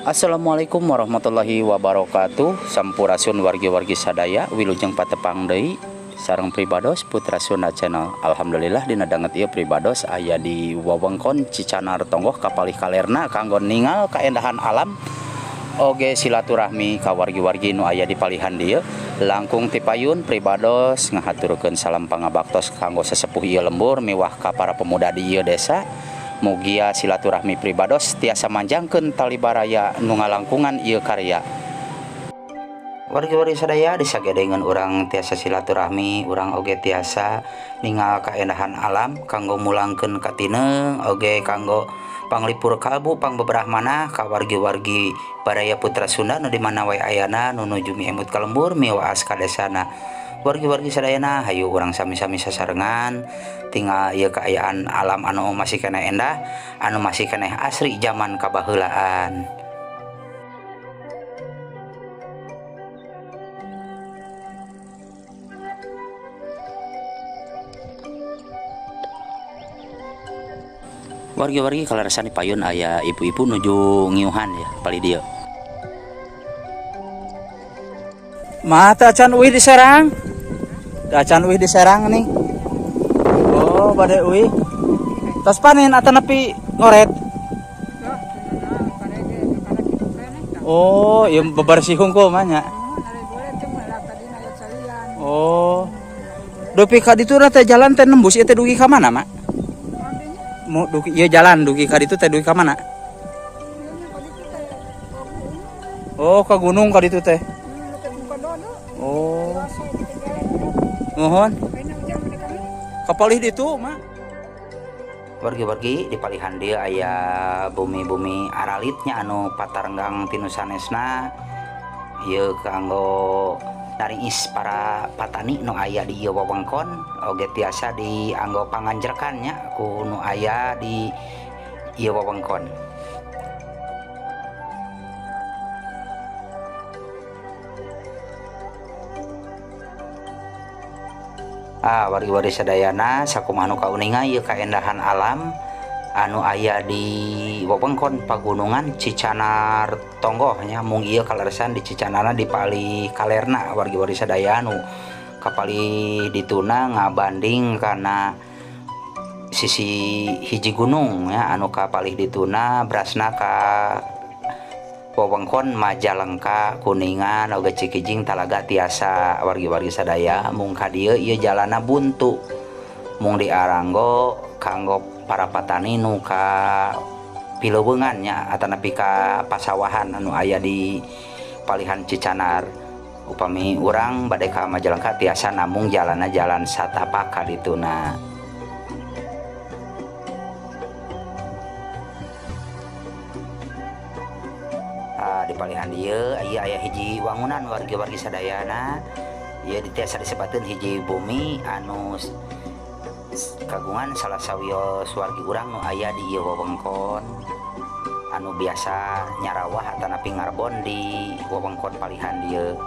Assalamualaikum warahmatullahi wabarakatuh. Sampurasun wargi-wargi sadaya, wilujeng patepang deui sareng pribados Putra Sunda Channel. Alhamdulillah dina danget ieu pribados aya di wewengkon Cicanar Tonggoh kapalih kalerna kanggo ningal kaendahan alam oge silaturahmi ka wargi-wargi nu aya di palihan dieu. Langkung tipayun pribados ngahaturkeun salam pangabaktos kanggo sesepuh ieu lembur miwah ka para pemuda di ieu desa. Mugia silaturahmi pribados tiasa manjangkeun tali baraya nu ngalangkungan ieu karya. Wargi-wargi sadaya disagedengeun urang tiasa silaturahmi, urang oge tiasa ningal kaendahan alam kanggo mulangkeun katineung oge kanggo panglipur kalbu pangbeberah manah ka wargi-wargi baraya Putra Sunda nu di mana wae ayana nu nuju miemut ka lembur miwaas ka desana. Wargi-wargi sadayana hayu urang sami-sami sasarengan tinggal ieu kaayaan alam anu masih keneh endah, anu masih keneh asri zaman kabaheulaan. Wargi-wargi kaleresan di payun aya ibu-ibu nuju ngiuhan ya palih dieu. Mata acan uih di Serang. Acan uih di Serang nih. Oh, bade uih. Tos panen atau nepi ngoret? Oh, ieu bebersih hungkul mah nya. Oh. Dupi ka ditu teh jalan teh nembus ieu teh dugi ka mana, Mak? Mau dugi ieu jalan dugi ka ditu teh dugi ka mana? Oh, ka gunung ka ditu teh. Oh. Mohon. Kapalih ditu, Mak. Wargi-wargi di palihan dieu aya bumi-bumi aralitnya anu patarenggang tinu sanesna ieu kanggo naringis para patani nu aya di ieu wewengkon oge tiasa dianggo panganjrekan nya ku nu aya di ieu wewengkon. Wargi-wargi sadayana sakumaha nu kauninga ieu kaendahan alam anu aya di wewengkon pagunungan Cicanar Tonggoh nya, mung ieu kaleresan di Cicanarna di palih kalerna wargi-wargi sadaya anu kapalih dituna ngabanding kana sisi hiji gunung ya anu kapalih dituna brasna ka wewengkon Majalengka Kuningan oge Cikijing Talaga tiasa wargi-wargi sadaya. Mung ka dieu ieu jalana buntu mung diaranggo kanggo para patani nu ka pileuweungan nya atanapi ka pasawahan anu aya di palihan Cicanar. Upami urang bade ka Majalengka tiasa namung jalana jalan satapak ka dituna. Di palihan dieu ieu aya hiji wangunan wargi-wargi sadayana ieu tiasa disebatkeun hiji bumi anu kagungan salah sawios wargi urang nu aya di ieu wewengkon. Anu biasa nyarawah atanapi ngarbon di wewengkon palihan dieu.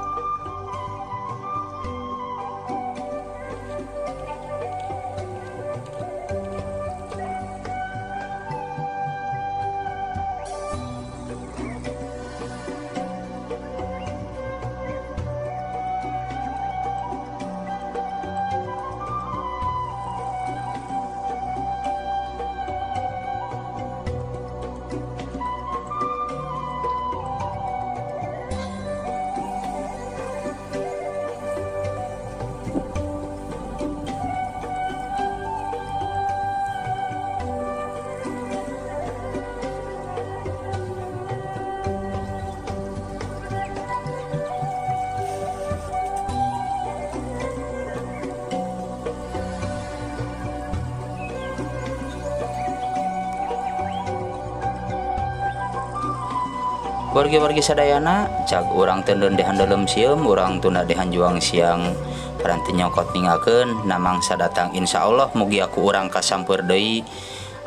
Wargi-wargi sadayana cag urang teuneun dehan dalam sieum urang tunda dehan juang siang paranti nyokot ninggalkeun namangsa datang insyaallah mugi aku urang kasampeur deui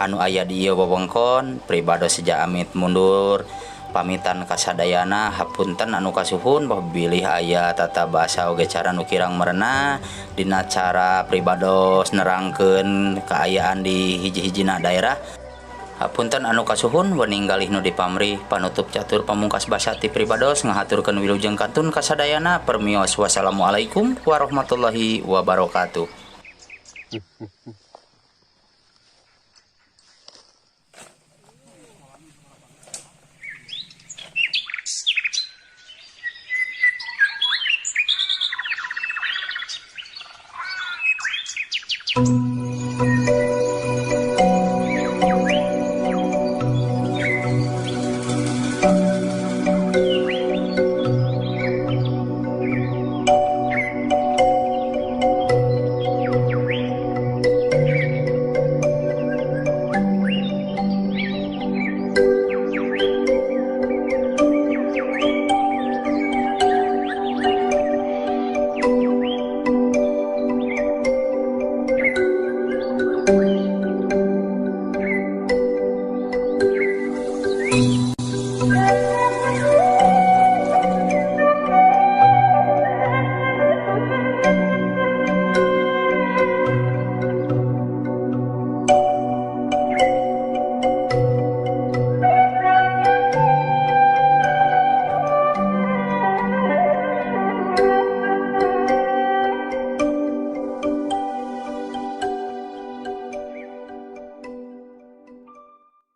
anu aya di ieu wewengkon pribados seja amit mundur pamitan kasadayana hapunten anu kasuhun bilih aya tata bahasa oge cara nu kirang merenah dina cara pribados nerangkeun kaayaan di hiji-hijina daerah. Hapunten anu kasuhun wening galih nu dipamrih panutup catur pamungkas basa ti pribados ngahaturkeun wilujeng kantun kasadayana permios wassalamualaikum warahmatullahi wabarakatuh.